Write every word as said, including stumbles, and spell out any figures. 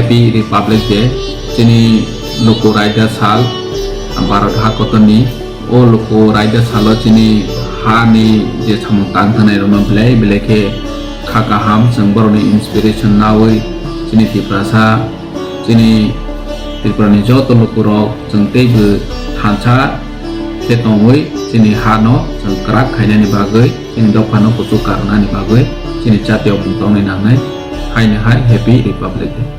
Happy Republic Day. Chini luku raida sal, Bharat ha kotorni. O luku raida salo chini hani je samung tang thanai rokno belai belai khe kha kaham, chwng borokni inspiration nawi chini Tiprasa, chini Tripurani joto lukurok chwng teibo thansa khe tongwi chini hano chwng kwrak khainani bagwi, chini dophano kuchuk karnani bagwi chini jatiyokmung tongnai nangnai. Haino hai Happy Republic Day.